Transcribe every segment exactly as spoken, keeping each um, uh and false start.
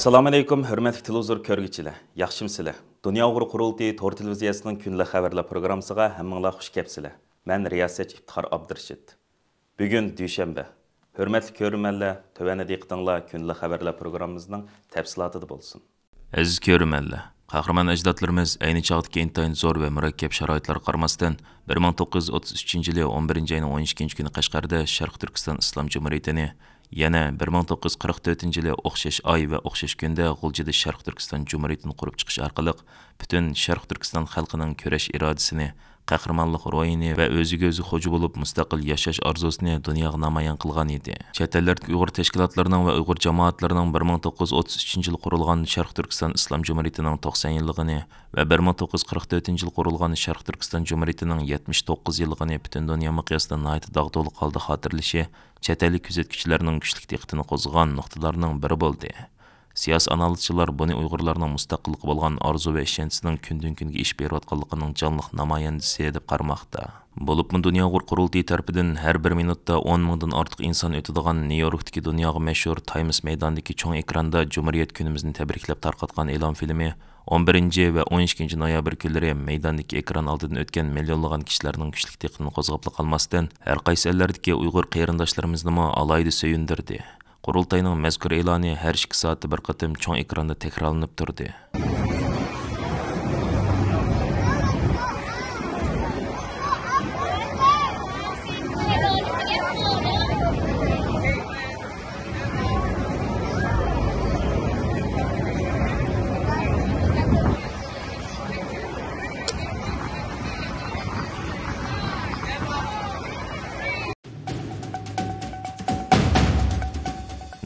ئەسسالامۇئەلەيكۇم، ھۆرمەتلىك تېلېۋىزور كۆرگۈچىلەر، ياخشىمۇسىلەر؟ دۇنيا ئۇيغۇر قۇرۇلتىيى تور تېلېۋىزىيەسىنىڭ كۈندىلىك خەۋەرلەر پروگراممىسىغا ھەممىڭلار خۇش كەپسىلەر. مەن رىياسەتچى ئىپتىخار ئابدۇرېشىت. بۈگۈن دۈشەنبە. ھۆرمەتلىك كۆرۈرمەنلەر، تۆۋەندە دىققىتىڭلار كۈندىلىك خەۋەرلەر پروگراممىمىزنىڭ تەپسىلاتىدا بولسۇن. ئەزىز كۆرۈرمەنلەر، قەھرىمان ئەجدادلىرىمىز ئەينى چاغدىكى ئىنتايىن زور ۋە مۇرەككەپ شارائىتلارغا قارىماستىن، بىر مىڭ توققۇز يۈز ئوتتۇز ئۈچىنچى يىلى ئون بىرىنچى ئاينىڭ ئون ئىككىنچى كۈنى قەشقەردە شەرقىي تۈركىستان ئىسلام جۇمھۇرىيىتىنى، يەنە بىر مىڭ توققۇز يۈز قىرىق تۆتىنچى يىلى ئوخشاش ئاي ۋە ئوخشاش كۈندە غۇلجىدا شەرقىي تۈركىستان جۇمھۇرىيىتىنى قۇرۇپ چىقىش ئارقىلىق پۈتۈن شەرقىي تۈركىستان خەلقىنىڭ كۈرەش ئىرادىسىنى، قەھرىمانلىق روھىنى ۋە ئۆزىگە ئۆزى خوجا بولۇپ مۇستەقىل ياشاش ئارزۇسىنى دۇنياغا نامايان قىلغان ئىدى. چەت ئەللەردىكى ئۇيغۇر تەشكىلاتلىرىنىڭ ۋە ئۇيغۇر جامائەتلىرىنىڭ بىر مىڭ توققۇز يۈز ئوتتۇز ئۈچىنچى يىلى قۇرۇلغان شەرقىي تۈركىستان ئىسلام جۇمھۇرىيىتىنىڭ توقسان يىللىقىنى ۋە بىر مىڭ توققۇز يۈز قىرىق تۆتىنچى يىلى قۇرۇلغان شەرقىي تۈركىستان جۇمھۇرىيىتىنىڭ يەتمىش توققۇز يىللىقىنى پۈتۈن دۇنيا مىقياسىدا ناھايىتى داغدۇغىلىق ھالدا خاتىرىلىشى چەت ئەللىك كۆزەتكۈچىلەرنىڭ كۈچلۈك دىققىتىنى قوزغىغان نۇقتىلارنىڭ بىرى بولدى. سىياسىي ئانالىزچىلار بۇنى ئۇيغۇرلارنىڭ مۇستەقىللىققا بولغان ئارزۇ ۋە ئىشەنچىسىنىڭ كۈندىن-كۈنگە ئېشىپ بېرىۋاتقانلىقىنىڭ جانلىق نامايەندىسى دەپ قارىماقتا. بولۇپمۇ دۇنيا ئۇيغۇر قۇرۇلتىيى تەرىپىدىن ھەر بىر مىنۇتتا ئون مىڭدىن ئارتۇق ئىنسان ئۆتىدىغان نيۇ يوركتىكى دۇنياغا مەشھۇر تايمس مەيدانىدىكى چوڭ ئېكراندا جۇمھۇرىيەت كۈنىمىزنى تەبرىكلەپ تارقاتقان ئېلان فىلىمى ئون بىرىنچى ۋە ئون ئىككىنچى نويابىر كۈنلىرى مەيداندىكى ئېكران ئالدىدىن ئۆتكەن مىليونلىغان كىشىلەرنىڭ كۈچلۈك دىققىتىنى قوزغاپلا قالماستىن، ھەر قايسى ئەللەردىكى ئۇيغۇر قېرىنداشلىرىمىزنىمۇ ئالاھىدە سۆيۈندۈردى. قۇرۇلتاينىڭ مەزكۇر ئېلانى ھەر ئىككى سائەتتە بىر قېتىم چوڭ ئېكراندا تەكرارلىنىپ تۇردى.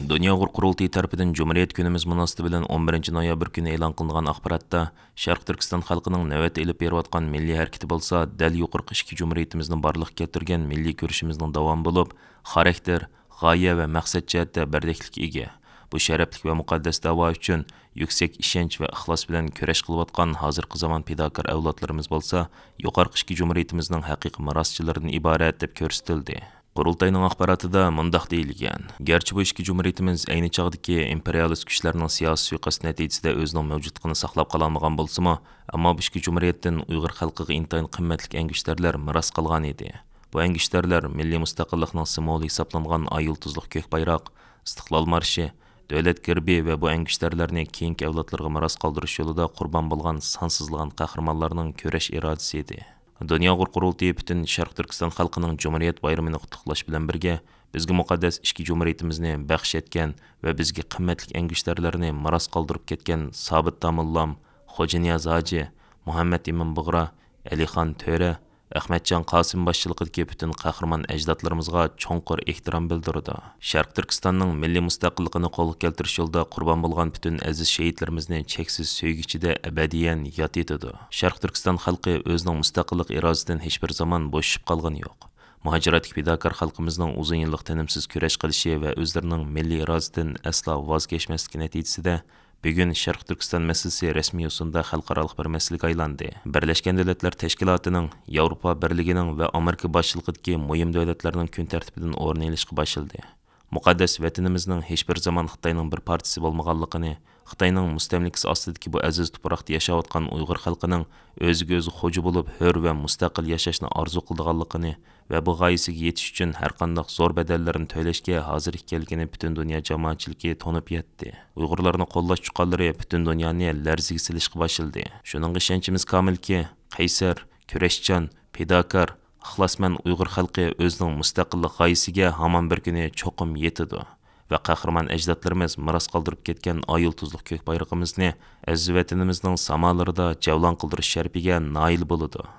دۇنيا ئۇيغۇر قۇرۇلتىيى تەرىپىدىن جۇمھۇرىيەت كۈنىمىز مۇناسىۋىتى بىلەن ئون بىرىنچى نويابىر كۈنى ئېلان قىلىنغان ئاخباراتتا، شەرقىي تۈركىستان خەلقىنىڭ نۆۋەتتە ئېلىپ بېرىۋاتقان مىللىي ھەرىكىتى بولسا، دەل يۇقىرىقى ئىككى جۇمھۇرىيىتىمىزنى بارلىققا كەلتۈرگەن مىللىي كۈرىشىمىزنىڭ داۋامى بولۇپ، خاراكتېر، غايە ۋە مەقسەت جەھەتتە بىردەكلىككە ئىگە. بۇ شەرەپلىك ۋە مۇقەددەس دەۋا ئۈچۈن يۈكسەك ئىشەنچ ۋە ئىخلاس بىلەن كۈرەش قىلىۋاتقان ھازىرقى زامان پىداكار ئەۋلادلىرىمىز بولسا، يۇقىرىقى ئىككى جۇمھۇرىيىتىمىزنىڭ ھەقىقىي مىراسچىلىرىدىن ئىبارەت، دەپ كۆرسىتىلدى. قۇرۇلتاينىڭ ئاخباراتىدا مۇنداق دېيىلگەن: گەرچە بۇ ئىككى جۇمھۇرىيىتىمىز ئەينى چاغدىكى ئىمپېرىيالىست كۈچلەرنىڭ سىياسىي سۇيىقەستى نەتىجىسىدە ئۆزىنىڭ مەۋجۇتلۇقىنى ساقلاپ قالالمىغان بولسىمۇ، ئەمما بۇ ئىككى جۇمھۇرىيەتتىن ئۇيغۇر خەلقىگە ئىنتايىن قىممەتلىك ئەڭگۈشتەرلەر مىراس قالغان ئىدى. بۇ ئەڭگۈشتەرلەر مىللىي مۇستەقىللىقنىڭ سىمۋولى ھېسابلانغان ئاي يۇلتۇزلۇق كۆك بايراق، ئىستىقلال مارشى، دۆلەت گېربى ۋە بۇ ئەڭگۈشتەرلەرنى كېيىنكى ئەۋلادلارغا مىراس قالدۇرۇش يولىدا قۇربان بولغان سانسىزلىغان قەھرىمانلارنىڭ كۈرەش ئىرادىسى ئىدى. دۇنيا ئۇيغۇر قۇرۇلتىيى پۈتۈن شەرقىي تۈركىستان خەلقىنىڭ جۇمھۇرىيەت بايرىمىنى قۇتلۇقلاش بىلەن بىرگە، بىزگە مۇقەددەس ئىككى جۇمھۇرىيىتىمىزنى بەخش ئەتكەن ۋە بىزگە قىممەتلىك ئەڭگۈشتەرلەرنى مىراس قالدۇرۇپ كەتكەن سابىت داموللام، خوجانىياز ھاجى، مۇھەممەد ئىمىن بۇغرا، ئەلىخان تۆرە، ئەخمەتجان قاسىم باشچىلىقىدىكى پۈتۈن قەھرىمان ئەجدادلىرىمىزغا چوڭقۇر ئېھتىرام بىلدۈرىدۇ. شەرقىي تۈركىستاننىڭ مىللىي مۇستەقىللىقىنى قولغا كەلتۈرۈش يولىدا قۇربان بولغان پۈتۈن ئەزىز شېھىتلىرىمىزنى چەكسىز سۆيگۈ ئىچىدە ئەبەدىيەن ياد ئېتىدۇ. شەرقىي تۈركىستان خەلقى ئۆزىنىڭ مۇستەقىللىق ئىرادىسىدىن ھېچبىر زامان بوشىشىپ قالغىنى يوق. مۇھاجىرەتتىكى پىداكار خەلقىمىزنىڭ ئۇزۇن يىللىق تىنىمسىز كۈرەش قىلىشى ۋە ئۆزلىرىنىڭ مىللىي ئىرادىسىدىن ئەسلا ۋاز كەچمەسلىكى نەتىجىسىدە، بۈگۈن شەرقىي تۈركىستان مەسىلىسى رەسمىي يوسۇندا خەلقئارالىق بىر مەسىلىگە ئايلاندى. بىرلەشكەن دۆلەتلەر تەشكىلاتىنىڭ، ياۋروپا بىرلىكىنىڭ ۋە ئامېرىكا باشچىلىقىدىكى مۇھىم دۆلەتلەرنىڭ كۈن تەرتىپىدىن ئورۇن ئېلىشقا باشلىدى. مۇقەددەس ۋەتىنىمىزنىڭ ھېچبىر زامان خىتاينىڭ بىر پارچىسى بولمىغانلىقىنى، خىتاينىڭ مۇستەملىكىسى ئاستىدىكى بۇ ئەزىز تۇپراقتا ياشاۋاتقان ئۇيغۇر خەلقىنىڭ ئۆزىگە ئۆزى خوجا بولۇپ، ھۆر ۋە مۇستەقىل ياشاشنى ئارزۇ قىلىدىغانلىقىنى، ۋە بۇ غايىسىگە يېتىش ئۈچۈن ھەرقانداق زور بەدەللەرنى تۆلەشكە ھازىر ئىكەنلىكىنى پۈتۈن دۇنيا جامائەتچىلىكى تونۇپ يەتتى. ئۇيغۇرلارنى قوللاش چۇقانلىرى پۈتۈن دۇنيانى لەرزىگە سېلىشقا باشلىدى. شۇنىڭغا ئىشەنچىمىز كامىلكى، قەيسەر، كۈرەشچان، پىداكار، ئىخلاسمەن ئۇيغۇر خەلقى ئۆزىنىڭ مۇستەقىللىق غايىسىگە ھامان بىر كۈنى چوقۇم يېتىدۇ ۋە قەھرىمان ئەجدادلىرىمىز مىراس قالدۇرۇپ كەتكەن ئاي يۇلتۇزلۇق كۆك بايرىقىمىزنى ئەزىز ۋەتىنىمىزنىڭ سامالىرىدا جەۋلان قىلدۇرۇش شەرىپىگە نائىل بولىدۇ.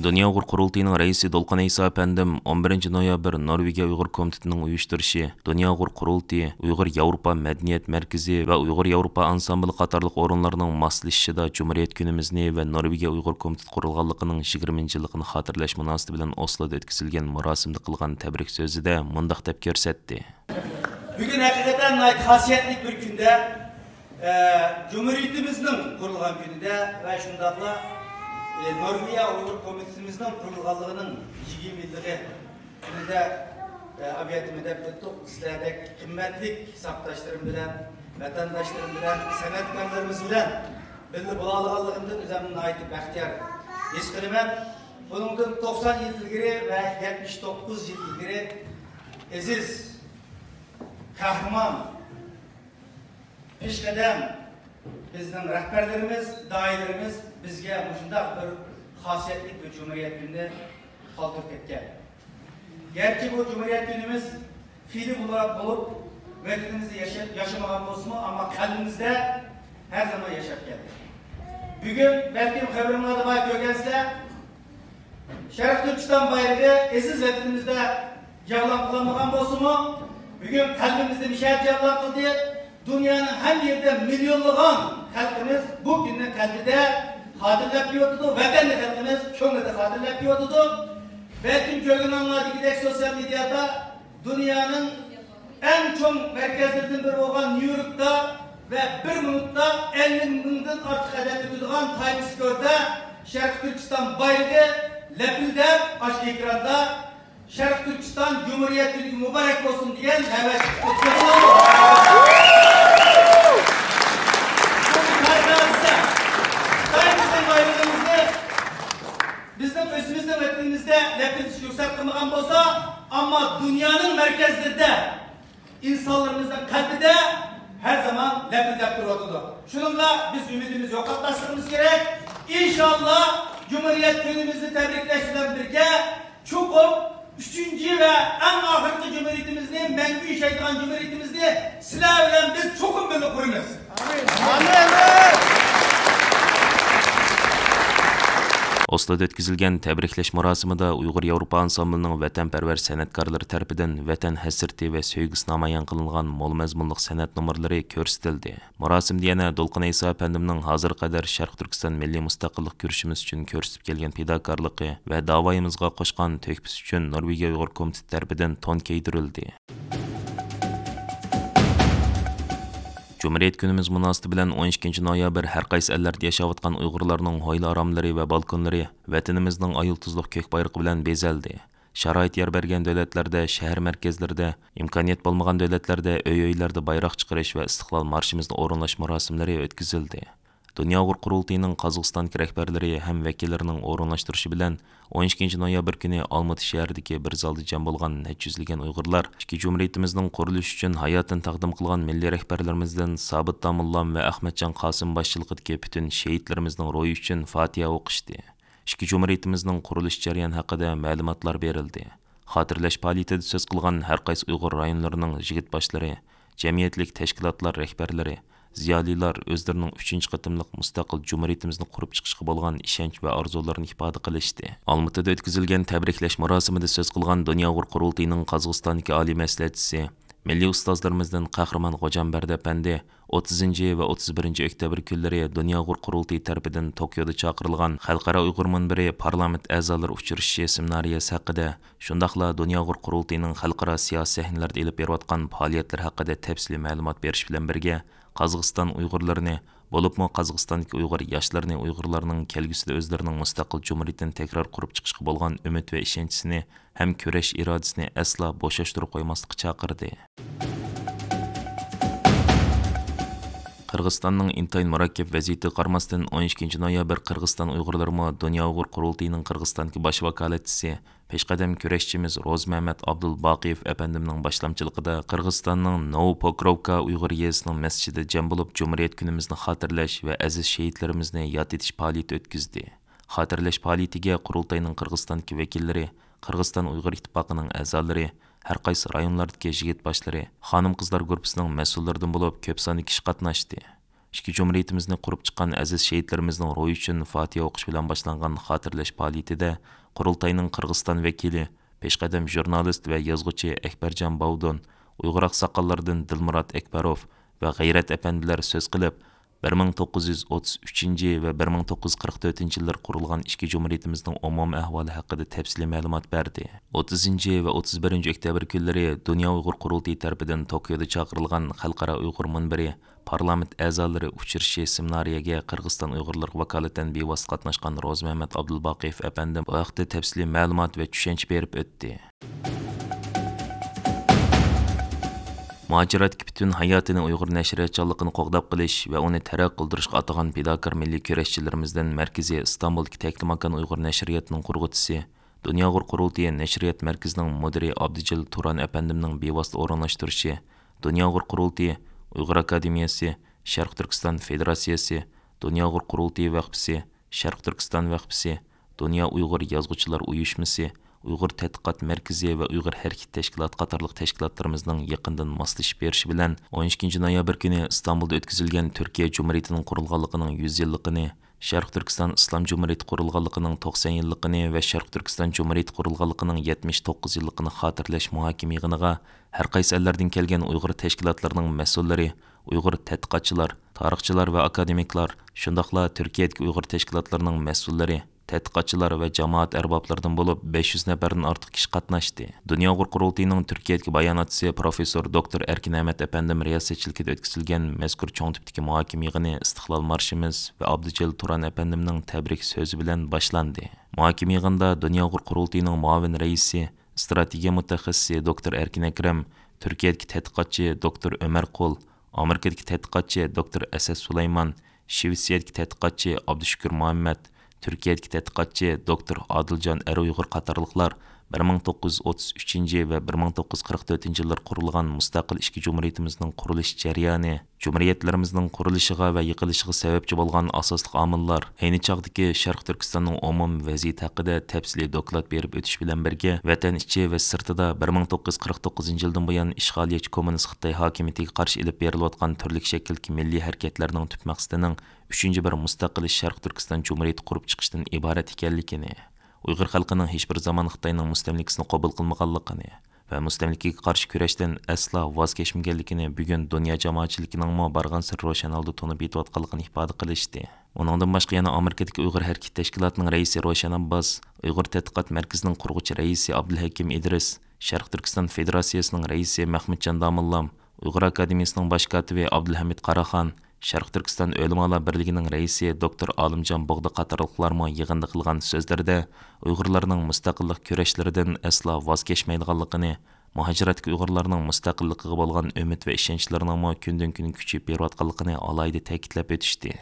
دۇنيا ئۇيغۇر قۇرۇلتىيىنىڭ رەئىسى دولقۇن ئەيسا ئەپەندىم ئون بىرىنچى نويابىر نورۋېگىيە ئۇيغۇر كومىتېتىنىڭ ئۇيۇشتۇرۇشى، دۇنيا ئۇيغۇر قۇرۇلتىيى، ئۇيغۇر ياۋروپا مەدەنىيەت مەركىزى ۋە ئۇيغۇر ياۋروپا ئانسامبىلى قاتارلىق ئورۇنلارنىڭ ماسلىشىشىدا جۇمھۇرىيەت كۈنىمىزنى ۋە نورۋېگىيە ئۇيغۇر كومىتېتى قۇرۇلغانلىقىنىڭ يىگىرمىنچى يىللىقىنى خاتىرىلەش مۇناسىۋىتى بىلەن ئوسلودا ئۆتكۈزۈلگەن مۇراسىمدا قىلغان تەبرىك سۆزىدە مۇنداق دەپ كۆرسەتتى. بۈگۈن ھەقىقەتەن ناھايىتى خاسىيەتلىك بىر كۈندە، ئە، جۇمھۇرىيىتىمىزنىڭ قۇرۇلغان كۈنىدە ۋە شۇنداقلا، ئە، نورۋېگىيە ئۇيغۇر كومىتېتىمىزنىڭ قۇرۇلغانلىقىنىڭ يىگىرمە يىللىقى كۈنىدە ئەۋەتىمەن دەپ ئۆتتۇق. سىلەردەك قىممەتلىك ساپداشلىرىم بىلەن، ۋەتەنداشلىرىم بىلەن، سەنئەتكارلىرىمىز بىلەن بىللە بولالىغانلىقىمدىن ئۆزۈمنى ناھايىتى بەختىيار ھېس قىلىمەن. بۇنىڭدىن توقسان يىل ئىلگىرى ۋە يەتمىش توققۇز يىل ئىلگىرى ئەزىز قەھرىمان پېشقەدەم بىزنىڭ رەھبەرلىرىمىز، داھىيلىرىمىز بىزگە مۇشۇنداق بىر خاسىيەتلىك بىر جۇمھۇرىيەت كۈنىنى قالدۇرۇپ كەتكەن. گەرچە بۇ جۇمھۇرىيەت كۈنىمىز فېئلىي بولۇپ، ۋەتىنىمىزدە ياشا-، ياشىمىغان بولسىمۇ، ئەمما قەلبىمىزدە ھەر زامان ياشاپ كەلدى. بۈگۈن بەلكىم خەۋىرىڭلاردا بار كۆرگەنسىلەر، شەرقىي تۈركىستان بايرىقى ئەزىز ۋەتىنىمىزدە جەۋلان قىلالمىغان بولسىمۇ، بۈگۈن قەلبىمىزدە مىشەل جەۋلان قىلدى. دۇنيانىڭ ھەممە يېرىدە مىليونلىغان خەلقىمىز بۇ كۈننى قەلبىدە خاتىرىلەپ كېلىۋاتىدۇ، ۋەتەننى خەلقىمىز كۆڭلىدە خاتىرىلەپ كېلىۋاتىدۇ. بەلكىم كۆرگىنىڭلاردىكىدەك سوتسىيال مېدىيادا دۇنيانىڭ ئەڭ چوڭ مەركەزلىرىدىن بىرى بولغان نيۇ يوركتا ۋە بىر مىنۇتتا ئەللىك مىڭدىن ئارتۇق ئادەم ئۆتىدىغان تايمس سكۋېردا شەرقىي تۈركىستان بايرىقى لەپىلدەپ ئاشۇ ئېكراندا شەرقىي تۈركىستان جۇمھۇرىيەت كۈنى مۇبارەك بولسۇن دېگەن نۆۋەتلىك خۇتبىسى بولدى. خىتاي بىزنىڭ بايرىقىمىزنى بىزنىڭ ئۆزىمىزنىڭ ۋەتىنىمىزدە لەپىلدىشىش رۇخسەت قىلمىغان بولسا، ئەمما دۇنيانىڭ مەركەزلىرىدە ئىنسانلىرىمىزنىڭ قەلبىدە ھەر زامان لەپىلدەپ تۇرۇۋاتىدۇ. شۇنىڭغا بىز ئۈمىدىمىزنى يوقاتماسلىقىمىز كېرەك. ئىنشاللا جۇمھۇرىيەت كۈنىمىزنى تەبرىكلەش بىلەن بىرگە، چوقۇم ئۈچىنچى ۋە ئەڭ ئاخىرقى جۇمھۇرىيىتىمىزنى، مەڭگۈ ياشايدىغان جۇمھۇرىيىتىمىزنى سىلەر بىلەن بىز چوقۇم بىللە قۇرىمىز. ئوسلودا ئۆتكۈزۈلگەن تەبرىكلەش مۇراسىمىدا ئۇيغۇر ياۋروپا ئانسامبلىنىڭ ۋەتەنپەرۋەر سەنئەتكارلىرى تەرىپىدىن ۋەتەن ھەسرىتى ۋە سۆيگۈسى نامايان قىلىنغان مول مەزمۇنلۇق سەنئەت نومۇرلىرى كۆرسىتىلدى. مۇراسىمدا يەنە دولقۇن ئەيسا ئەپەندىمنىڭ ھازىرغا قەدەر شەرقىي تۈركىستان مىللىي مۇستەقىللىق كۈرىشىمىز ئۈچۈن كۆرسىتىپ كەلگەن پىداكارلىقى ۋە داۋايىمىزغا قوشقان تۆھپىسى ئۈچۈن نورۋېگىيە ئۇيغۇر كومىتېتى تەرىپىدىن تون كىيدۈرۈلدى. جۇمھۇرىيەت كۈنىمىز مۇناسىۋىتى بىلەن ئون ئىككىنچى نويابىر ھەر قايسى ئەللەردە ياشاۋاتقان ئۇيغۇرلارنىڭ ھويلا ئاراملىرى ۋە بالكونلىرى ۋەتىنىمىزنىڭ ئاي يۇلتۇزلۇق كۆك بايرىقى بىلەن بېزەلدى. شارائىت يار بەرگەن دۆلەتلەردە، شەھەر مەركەزلىرىدە، ئىمكانىيەت بولمىغان دۆلەتلەردە ئۆي-ئۆيلەردە بايراق چىقىرىش ۋە ئىستىقلال مارشىمىزنى ئورۇنلاش مۇراسىملىرى ئۆتكۈزۈلدى. دۇنيا ئۇيغۇر قۇرۇلتىيىنىڭ قازاقىستاندىكى رەھبەرلىرى ھەم ۋەكىللىرىنىڭ ئورۇنلاشتۇرۇشى بىلەن ئون ئىككىنچى نويابىر كۈنى ئالمۇتى شەھىرىدىكى بىر زالدا جەم بولغان نەچچە يۈزلىگەن ئۇيغۇرلار ئىككى جۇمھۇرىيىتىمىزنىڭ قۇرۇلۇشى ئۈچۈن ھاياتىنى تەقدىم قىلغان مىللىي رەھبەرلىرىمىزدىن سابىت داموللام ۋە ئەخمەتجان قاسىم باشچىلىقىدىكى پۈتۈن شېھىتلىرىمىزنىڭ روھى ئۈچۈن فاتىھە ئوقۇشتى. ئىككى جۇمھۇرىيىتىمىزنىڭ قۇرۇلۇش جەريانى ھەققىدە مەلۇماتلار بېرىلدى. خاتىرىلەش پائالىيىتىدە سۆز قىلغان ھەر قايسى ئۇيغۇر رايونلىرىنىڭ يىگىت باشلىرى، جەمئىيەتلىك تەشكىلاتلار رەھبەرلىرى، زىيالىيلار ئۆزلىرىنىڭ ئۈچىنچى قېتىملىق مۇستەقىل جۇمھۇرىيىتىمىزنى قۇرۇپ چىقىشقا بولغان ئىشەنچ ۋە ئارزۇلىرىنى ئىپادە قىلىشتى. ئالمۇتىدا ئۆتكۈزۈلگەن تەبرىكلەش مۇراسىمىدا سۆز قىلغان دۇنيا ئۇيغۇر قۇرۇلتىيىنىڭ قازاقىستاندىكى ئالىي مەسلىھەتچىسى، مىللىي ئۇستازلىرىمىزدىن قەھرىمان غوجامبەردى ئەپەندى ئوتتۇزىنچى ۋە ئوتتۇز بىرىنچى ئۆكتەبىر كۈنلىرى دۇنيا ئۇيغۇر قۇرۇلتىيى تەرىپىدىن توكيودا چاقىرىلغان خەلقئارا ئۇيغۇر مۇنبىرى پارلامېنت ئەزالىرى ئۇچرىشىشى سېمىنارىيەسى ھەققىدە، شۇنداقلا دۇنيا ئۇيغۇر قۇرۇلتىيىنىڭ خەلقئارا سىياسىي سەھنىلەردە ئېلىپ بېرىۋاتقان پائالىيەتلىرى ھەققىدە تەپسىلىي مەلۇمات بېرىش بىلەن بىرگە، قازاقىستان ئۇيغۇرلىرىنى، بولۇپمۇ قازاقىستاندىكى ئۇيغۇر ياشلىرىنى، ئۇيغۇرلارنىڭ كەلگۈسىدە ئۆزلىرىنىڭ مۇستەقىل جۇمھۇرىيىتىنى تەكرار قۇرۇپ چىقىشقا بولغان ئۈمىد ۋە ئىشەنچىسىنى ھەم كۈرەش ئىرادىسىنى ئەسلا بوشاشتۇرۇپ قويماسلىققا چاقىردى. قىرغىزىستاننىڭ ئىنتايىن مۇرەككەپ ۋەزىيىتىگە قارىماستىن، ئون ئىككىنچى نويابىر قىرغىزىستان ئۇيغۇرلىرىمۇ دۇنيا ئۇيغۇر قۇرۇلتىيىنىڭ قىرغىزىستاندىكى باش ۋاكالەتچىسى، پېشقەدەم كۈرەشچىمىز روزمەمەت ئابدۇلباقىيېۋ ئەپەندىمنىڭ باشلامچىلىقىدا قىرغىزىستاننىڭ نوۋوپوكروۋكا ئۇيغۇر يېزىسىنىڭ مەسچىتىدە جەم بولۇپ، جۇمھۇرىيەت كۈنىمىزنى خاتىرىلەش ۋە ئەزىز شېھىتلىرىمىزنى ياد ئېتىش پائالىيىتى ئۆتكۈزدى. خاتىرىلەش پائالىيىتىگە قۇرۇلتاينىڭ قىرغىزىستاندىكى ۋەكىللىرى، قىرغىزىستان ئۇيغۇر ئىتتىپاقىنىڭ ئەزالىرى، ھەر قايسى رايونلاردىكى يىگىت باشلىرى، خانىم-قىزلار گۇرۇپپىسىنىڭ مەسئۇللىرىدىن بولۇپ كۆپ ساندىكى كىشى قاتناشتى. ئىككى جۇمھۇرىيىتىمىزنى قۇرۇپ چىققان ئەزىز شېھىتلىرىمىزنىڭ روھى ئۈچۈن فاتىھە ئوقۇش بىلەن باشلانغان خاتىرىلەش پائالىيىتىدە قۇرۇلتاينىڭ قىرغىزىستان ۋەكىلى، پېشقەدەم ژۇرنالىست ۋە يازغۇچى ئەكبەرجان باۋدۇن، ئۇيغۇر ئاقساقاللىرىدىن دىلمۇرات ئەكبەروف ۋە غەيرەت ئەپەندىلەر سۆز قىلىپ، بىر مىڭ توققۇز يۈز ئوتتۇز ئۈچىنچى ۋە بىر مىڭ توققۇز يۈز قىرىق تۆتىنچى يىللىرى قۇرۇلغان ئىككى جۇمھۇرىيىتىمىزنىڭ ئومۇمىي ئەھۋالى ھەققىدە تەپسىلىي مەلۇمات بەردى. ئوتتۇزىنچى ۋە ئوتتۇز بىرىنچى ئۆكتەبىر كۈنلىرى دۇنيا ئۇيغۇر قۇرۇلتىيى تەرىپىدىن توكيودا چاقىرىلغان خەلقئارا ئۇيغۇر مۇنبىرى پارلامېنت ئەزالىرى ئۇچرىشىشى سېمىنارىيەگە قىرغىزىستان ئۇيغۇرلىرىغا ۋاكالىتەن بىۋاسىتە قاتناشقان روزمەمەت ئابدۇلباقىيېۋ ئەپەندىم بۇ ھەقتە تەپسىلىي مەلۇمات ۋە چۈشەنچە بېرىپ ئۆتتى. مۇھاجىرەتتىكى پۈتۈن ھاياتىنى ئۇيغۇر نەشرىياتچانلىقىنى قوغداپ قېلىش ۋە ئۇنى تەرەققىي قىلدۇرۇشقا ئاتىغان پىداكار مىللىي كۈرەشچىلىرىمىزدىن مەركىزى ئىستانبۇلدىكى تەكلىماكان ئۇيغۇر نەشرىياتىنىڭ قۇرغۇچىسى، دۇنيا ئۇيغۇر قۇرۇلتىيى نەشرىيات مەركىزىنىڭ مۇدىرى ئابدۇجېلىل تۇران ئەپەندىمنىڭ بىۋاسىتە ئورۇنلاشتۇرۇشى، دۇنيا ئۇيغۇر قۇرۇلتىيى، ئۇيغۇر ئاكادېمىيەسى، شەرقىي تۈركىستان فېدېراتسىيەسى، دۇنيا ئۇيغۇر قۇرۇلتىيى ۋەقپىسى، شەرقىي تۈركىستان ۋەقپىسى، دۇنيا ئۇيغۇر يازغۇچىلار ئۇيۇشمىسى، ئۇيغۇر تەتقىقات مەركىزى ۋە ئۇيغۇر ھەرىكىتى تەشكىلاتى قاتارلىق تەشكىلاتلىرىمىزنىڭ يېقىندىن ماسلىشىپ بېرىشى بىلەن، ئون ئىككىنچى نويابىر كۈنى ئىستانبۇلدا ئۆتكۈزۈلگەن تۈركىيە جۇمھۇرىيىتىنىڭ قۇرۇلغانلىقىنىڭ يۈز يىللىقىنى، شەرقىي تۈركىستان ئىسلام جۇمھۇرىيىتى قۇرۇلغانلىقىنىڭ توقسان يىللىقىنى ۋە شەرقىي تۈركىستان جۇمھۇرىيىتى قۇرۇلغانلىقىنىڭ يەتمىش توققۇز يىللىقىنى خاتىرىلەش مۇھاكىمە يىغىنىغا ھەر قايسى ئەللەردىن كەلگەن ئۇيغۇر تەشكىلاتلىرىنىڭ مەسئۇللىرى، ئۇيغۇر تەتقىقاتچىلار، تارىخچىلار ۋە ئاكادېمىكلار، شۇنداقلا تۈركىيەدىكى ئۇيغۇر تەشكىلاتلىرىنىڭ مەسئۇللىرى، تەتقىقاتچىلار ۋە جامائەت ئەربابلىرىدىن بولۇپ بەش يۈز نەپەردىن ئارتۇق كىشى قاتناشتى. دۇنيا ئۇيغۇر قۇرۇلتىيىنىڭ تۈركىيەدىكى باياناتچىسى پروفېسسور دوكتور ئەركىن ئەمەت ئەپەندىم رىياسەتچىلىكىدە ئۆتكۈزۈلگەن مەزكۇر چوڭ تىپتىكى مۇھاكىمە يىغىنى ئىستىقلال مارشىمىز ۋە ئابدۇجېلىل تۇران ئەپەندىمنىڭ تەبرىك سۆزى بىلەن باشلاندى. مۇھاكىمە يىغىنىدا دۇنيا ئۇيغۇر قۇرۇلتىيىنىڭ مۇئاۋىن رەئىسى، ئىستراتېگىيە مۇتەخەسسىسى دوكتور ئەركىن ئەكرەم، تۈركىيەدىكى تەتقىقاتچى دوكتور ئۆمەر قۇل، ئامېرىكىدىكى تەتقىقاتچى دوكتور ئەسەت سۇلايمان، شىۋېتسىيەدىكى تەتقىقاتچى ئابدۇشۈكۈر مۇھەممەت، تۈركىيەدىكى تەتقىقاتچى دوكتور ئادىلجان ئەر ئۇيغۇر قاتارلىقلار بىر مىڭ توققۇز يۈز ئوتتۇز ئۈچىنچى ۋە بىر مىڭ توققۇز يۈز قىرىق تۆتىنچى يىللىرى قۇرۇلغان مۇستەقىل ئىككى جۇمھۇرىيىتىمىزنىڭ قۇرۇلۇش جەريانى، جۇمھۇرىيەتلىرىمىزنىڭ قۇرۇلۇشىغا ۋە يىقىلىشىغا سەۋەبچى بولغان ئاساسلىق ئامىللار، ئەينى چاغدىكى شەرقىي تۈركىستاننىڭ ئومۇمىي ۋەزىيىتى ھەققىدە تەپسىلىي دوكلات بېرىپ ئۆتۈش بىلەن بىرگە، ۋەتەن ئىچى ۋە سىرتىدا بىر مىڭ توققۇز يۈز قىرىق توققۇزىنچى يىلدىن بۇيان ئىشغالىيەتچى كوممۇنىست خىتاي ھاكىمىيىتىگە قارشى ئېلىپ بېرىلىۋاتقان تۈرلۈك شەكىلدىكى مىللىي ھەرىكەتلەرنىڭ تۈپ مەقسىتىنىڭ ئۈچىنچى بىر مۇستەقىل شەرقىي تۈركىستان جۇمھۇرىيىتى قۇرۇپ چىقىشتىن ئىبارەت ئىكەنلىكىنى، ئۇيغۇر خەلقىنىڭ ھېچبىر زامان خىتاينىڭ مۇستەملىكىسىنى قوبۇل قىلمىغانلىقىنى ۋە مۇستەملىكىگە قارشى كۈرەشتىن ئەسلا ۋاز كەچمىگەنلىكىنى بۈگۈن دۇنيا جامائەتچىلىكىنىڭمۇ بارغانسېرى روشەن ھالدا تونۇپ يېتىۋاتقانلىقىنى ئىپادە قىلىشتى. ئۇنىڭدىن باشقا يەنە ئامېرىكىدىكى ئۇيغۇر ھەرىكىتى تەشكىلاتىنىڭ رەئىسى روشەن ئابباس، ئۇيغۇر تەتقىقات مەركىزىنىڭ قۇرغۇچى رەئىسى ئابدۇلھەكىم ئىدرىس، شەرقىي تۈركىستان فېدېراتسىيىسىنىڭ رەئىسى مەخمۇتجان داموللام، ئۇيغۇر ئاكادېمىيىسىنىڭ باش كاتىپى ئابدۇلھەمىد قاراخان، شەرقىي تۈركىستان ئۆلىمالار بىرلىكىنىڭ رەئىسى دوكتور ئالىمجان بوغدا قاتارلىقلارمۇ يىغىندا قىلغان سۆزلىرىدە ئۇيغۇرلارنىڭ مۇستەقىللىق كۈرەشلىرىدىن ئەسلا ۋاز كەچمەيدىغانلىقىنى، مۇھاجىرەتتىكى ئۇيغۇرلارنىڭ مۇستەقىللىقىغا بولغان ئۈمىد ۋە ئىشەنچلىرىنىڭمۇ كۈندىن-كۈنگە كۈچىيىپ بېرىۋاتقانلىقىنى ئالاھىدە تەكىتلەپ ئۆتۈشتى.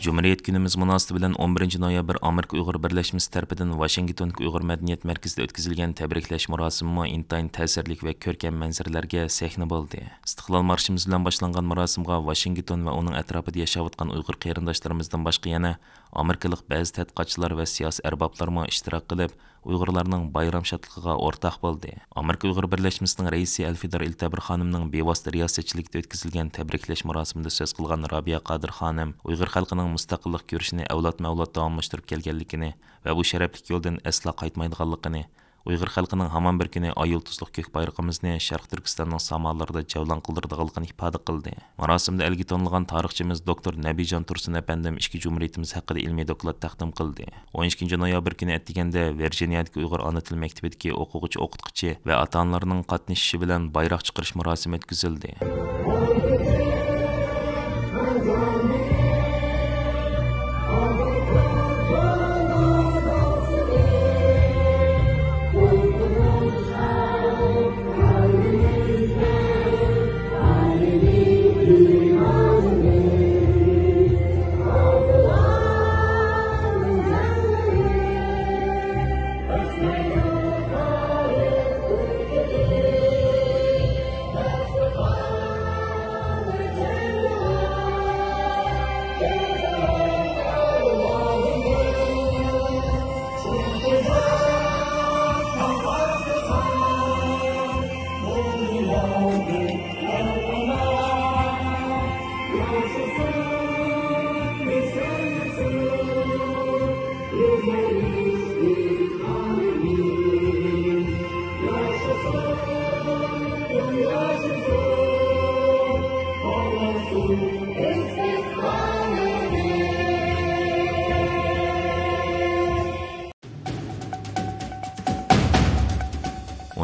جۇمھۇرىيەت كۈنىمىز مۇناسىۋىتى بىلەن ئون بىرىنچى نويابىر ئامېرىكا ئۇيغۇر بىرلەشمىسى تەرىپىدىن ۋاشىنگتوندىكى ئۇيغۇر مەدەنىيەت مەركىزىدە ئۆتكۈزۈلگەن تەبرىكلەش مۇراسىمىمۇ ئىنتايىن تەسىرلىك ۋە كۆركەم مەنزىرىلەرگە سەھنە بولدى. ئىستىقلال مارشىمىز بىلەن باشلانغان مۇراسىمغا ۋاشىنگتون ۋە ئۇنىڭ ئەتراپىدا ياشاۋاتقان ئۇيغۇر قېرىنداشلىرىمىزدىن باشقا يەنە ئامېرىكىلىق بەزى تەتقىقاتچىلار ۋە سىياسىي ئەربابلارمۇ ئىشتىراك قىلىپ، ئۇيغۇرلارنىڭ بايرام شادلىقىغا ئورتاق بولدى. ئامېرىكا ئۇيغۇر بىرلەشمىسىنىڭ رەئىسى ئەلفىدار ئىلتەبىر خانىمنىڭ بىۋاسىتە رىياسەتچىلىكىدە ئۆتكۈزۈلگەن تەبرىكلەش مۇراسىمىدە سۆز قىلغان رابىيە قادىر خانىم ئۇيغۇر خەلقىنىڭ مۇستەقىللىق كۈرىشىنى ئەۋلادمۇ ئەۋلاد داۋاملاشتۇرۇپ كەلگەنلىكىنى ۋە بۇ شەرەپلىك يولدىن ئەسلا قايتمايدىغانلىقىنى، ئۇيغۇر خەلقىنىڭ ھامان بىر كۈنى ئاي يۇلتۇزلۇق كۆك بايرىقىمىزنى شەرقىي تۈركىستاننىڭ سامالىرىدا جەۋلان قىلدۇرىدىغانلىقىنى ئىپادە قىلدى. مۇراسىمدا ئەلگە تونۇلغان تارىخچىمىز دوكتور نەبىجان تۇرسۇن ئەپەندىم ئىككى جۇمھۇرىيىتىمىز ھەققىدە ئىلمىي دوكلات تەقدىم قىلدى. ئون ئىككىنچى نويابىر كۈنى ئەتىگەندە ۋىرجىنىيەدىكى ئۇيغۇر ئانا تىل مەكتىپىدىكى ئوقۇغۇچى ئوقۇتقۇچى ۋە ئاتا ئانىلارنىڭ قاتنىشىشى بىلەن بايراق چىقىرىش مۇراسىمى ئۆتكۈزۈلدى.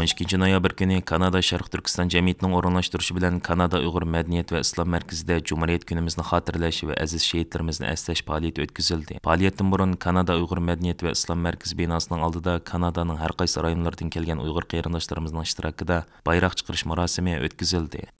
ئون ئىككىنچى نويابىر كۈنى كانادا شەرقىي تۈركىستان جەمئىيىتىنىڭ ئورۇنلاشتۇرۇشى بىلەن كانادا ئۇيغۇر مەدەنىيەت ۋە ئىسلام مەركىزىدە جۇمھۇرىيەت كۈنىمىزنى خاتىرىلەش ۋە ئەزىز شېھىتلىرىمىزنى ئەسلەش پائالىيىتى ئۆتكۈزۈلدى. پائالىيەتتىن بۇرۇن كانادا ئۇيغۇر مەدەنىيەت ۋە ئىسلام مەركىزى بىناسىنىڭ ئالدىدا كانادانىڭ ھەر قايسى رايونلىرىدىن كەلگەن ئۇيغۇر قېرىنداشلىرىمىزنىڭ ئىشتىراكىدا بايراق چىقىرىش مۇراسىمى ئۆتكۈزۈلدى.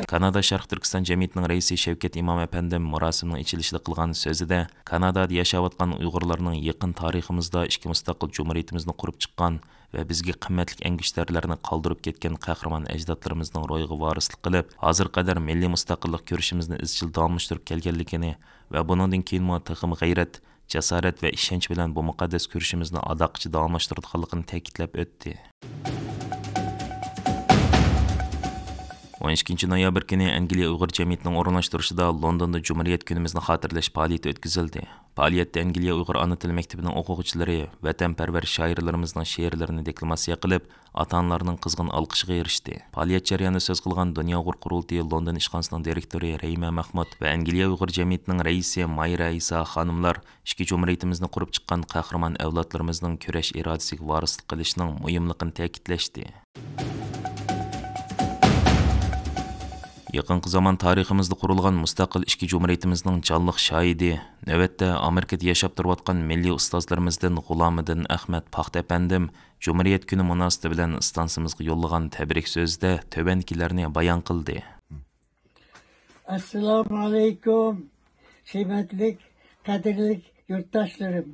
كانادا شەرقىي تۈركىستان جەمئىيىتىنىڭ رەئىسى شەۋكەت ئىمام ئەپەندىم مۇراسىمنىڭ ئېچىلىشىدا قىلغان سۆزىدە، كانادادا ياشاۋاتقان ئۇيغۇرلارنىڭ يېقىن تارىخىمىزدا ئىككى مۇستەقىل جۇمھۇرىيىتىمىزنى قۇرۇپ چىققان ۋە بىزگە قىممەتلىك ئەڭگۈشتەرلەرنى قالدۇرۇپ كەتكەن قەھرىمان ئەجدادلىرىمىزنىڭ روھىغا ۋارىسلىق قىلىپ، ھازىرغا قەدەر مىللىي مۇستەقىللىق كۈرىشىمىزنى ئىزچىل داۋاملاشتۇرۇپ كەلگەنلىكىنى ۋە بۇنىڭدىن كېيىنمۇ تېخىمۇ غەيرەت، جاسارەت ۋە ئىشەنچ بىلەن بۇ مۇقەددەس كۈرىشىمىزنى ئاداققىچە داۋاملاشتۇرىدىغانلىقىنى تەكىتلەپ ئۆتتى. ئون ئىككىنچى نويابىر كۈنى ئەنگلىيە ئۇيغۇر جەمئىيىتىنىڭ ئورۇنلاشتۇرۇشىدا لوندوندا جۇمھۇرىيەت كۈنىمىزنى خاتىرىلەش پائالىيىتى ئۆتكۈزۈلدى. پائالىيەتتە ئەنگلىيە ئۇيغۇر ئانا تىل مەكتىپىنىڭ ئوقۇغۇچىلىرى ۋەتەنپەرۋەر شائىرلىرىمىزنىڭ شېئىرلىرىنى دېكلاماتسىيە قىلىپ، ئاتا-ئانىلارنىڭ قىزغىن ئالقىشىغا ئېرىشتى. پائالىيەت جەريانىدا سۆز قىلغان دۇنيا ئۇيغۇر قۇرۇلتىيى لوندون ئىشخانىسىنىڭ دىرېكتورى رەھىمە مەخمۇت ۋە ئەنگلىيە ئۇيغۇر جەمئىيىتىنىڭ رەئىسى مايرا ئىسا خانىملار ئىككى جۇمھۇرىيىتىمىزنى قۇرۇپ چىققان قەھرىمان ئەۋلادلىرىمىزنىڭ كۈرەش ئىرادىسىگە ۋارىسلىق قىلىشنىڭ مۇھىملىقىنى تەكىتلەشتى. يېقىنقى زامان تارىخىمىزدا قۇرۇلغان مۇستەقىل ئىككى جۇمھۇرىيىتىمىزنىڭ جانلىق شاھىدى، نۆۋەتتە ئامېرىكىدا ياشاپ تۇرۇۋاتقان مىللىي ئۇستازلىرىمىزدىن غۇلامىدىن ئەخمەت پاختا ئەپەندىم جۇمھۇرىيەت كۈنى مۇناسىۋىتى بىلەن ئىستانسىمىزغا يوللىغان تەبرىك سۆزىدە تۆۋەندىكىلەرنى بايان قىلدى. ئەسسالامۇ ئەلەيكۇم، قىممەتلىك، قەدىرلىك يۇرتداشلىرىم.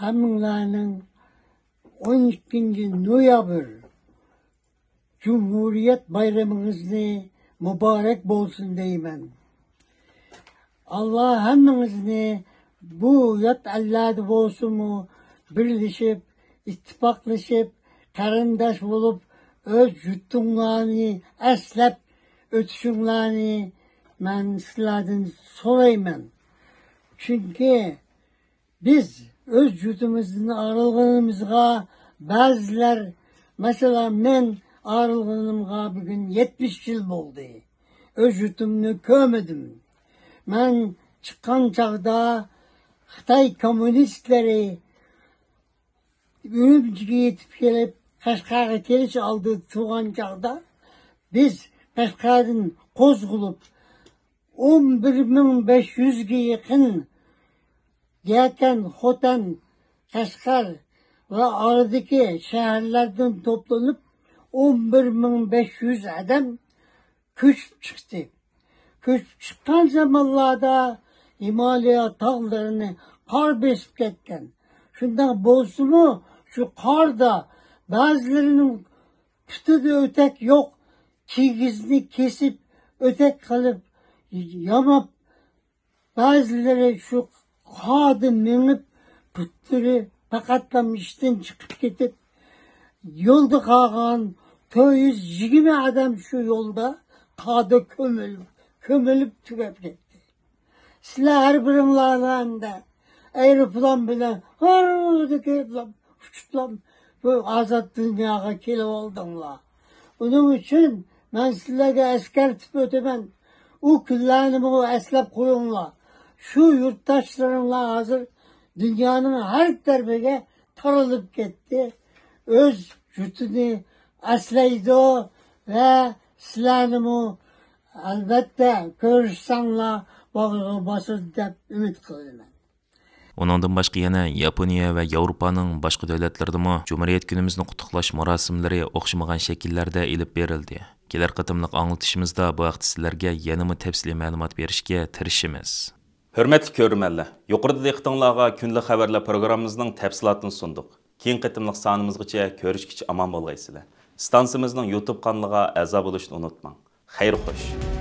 ھەممىڭلارنىڭ ئون ئىككىنچى نويابىر جۇمھۇرىيەت بايرىمىڭىزنى مۇبارەك بولسۇن دەيمەن. ئاللا ھەممىڭىزنى بۇ يات ئەللەردە بولسىمۇ بىرلىشىپ، ئىتتىپاقلىشىپ، قېرىنداش بولۇپ، ئۆز يۇرتۇڭلارنى ئەسلەپ ئۆتۈشۈڭلارنى مەن سىلەردىن سورايمەن. چۈنكى بىز ئۆز يۇرتىمىزدىن ئايرىلغىنىمىزغا بەزىلەر، مەسىلەن، مەن ئايرىلغىنىمغا بۈگۈن يەتمىش يىل بولدى. ئۆز يۇرتۇمنى كۆرمىدىم. مەن چىققان چاغدا خىتاي كوممۇنىستلىرى ئۈرۈمچىگە يېتىپ كېلىپ، قەشقەرگە كېلىش ئالدىدا تۇرغان چاغدا، بىز قەشقەردىن قوزغىلىپ، ئون بىر مىڭ بەش يۈزگە يېقىن يەكەن، خوتەن، قەشقەر ۋە ئارىدىكى شەھەرلەردىن توپلىنىپ، ئون بىر مىڭ بەش يۈز ئادەم كۆچۈپ چىقتى. كۆچۈپ چىققان زامانلاردا ھىمالىيا تاغلىرىنى قار بېسىپ كەتكەن. شۇنداق بولسىمۇ، شۇ قاردا بەزىلىرىنىڭ پۇتىدا ئۆتەك يوق، كىگىزنى كېسىپ، ئۆتەك قىلىپ ياماپ، بەزىلىرى شۇ قاردا مېڭىپ، پۇتلىرى پەقەتلا ئىشتىن چىقىپ كېتىپ، يولدا قالغان تۆت يۈز يىگىرمە ئادەم شۇ يولدا قاردا كۆمۈلۈپ، كۆمۈلۈپ تۈگەپ كەتتى. سىلەر ھەر بىرىڭلارنى ئەمدى ئايروپىلان بىلەن ھاردىكى ئۇچۇپلا بۇ ئازاد دۇنياغا كېلىۋالدىڭلار. ئۇنىڭ ئۈچۈن مەن سىلەرگە ئەسكەرتىپ ئۆتىمەن. ئۇ كۈنلەرنىمۇ ئەسلەپ قويۇڭلار. شۇ يۇرتداشلىرىڭلار ھازىر دۇنيانىڭ ھەر تەرىپىگە تارىلىپ كەتتى. ئۆز يۇرتىنى ئەسلەيدۇ ۋە سىلەرنىمۇ ئەلۋەتتە كۆرۈشسەڭلار باغرىغا باسىدۇ دەپ ئۈمىد قىلىمەن. ئۇنىڭدىن باشقا يەنە ياپونىيە ۋە ياۋروپانىڭ باشقا دۆلەتلىرىدىمۇ جۇمھۇرىيەت كۈنىمىزنى قۇتلۇقلاش مۇراسىملىرى ئوخشىمىغان شەكىللەردە ئېلىپ بېرىلدى. كېلەر قېتىملىق ئاڭلىتىشىمىزدا بۇ ھەقتە سىلەرگە يەنىمۇ تەپسىلىي مەلۇمات بېرىشكە تىرىشىمىز. ھۆرمەتلىك كۆرۈرمەنلەر، يۇقىرىدا دىققىتىڭلارغا كۈندىلىك خەۋەرلەر پروگراممىمىزنىڭ تەپسىلاتىنى سۇندۇق. كېيىنكى قېتىملىق سانىمىزغىچە كۆرۈشكىچە ئامان بولغايسىلەر. ئىستانسىمىزنىڭ يۇتۇب قانىلىغا ئەزا بولۇشنى ئۇنتۇماڭ. خەير خوش.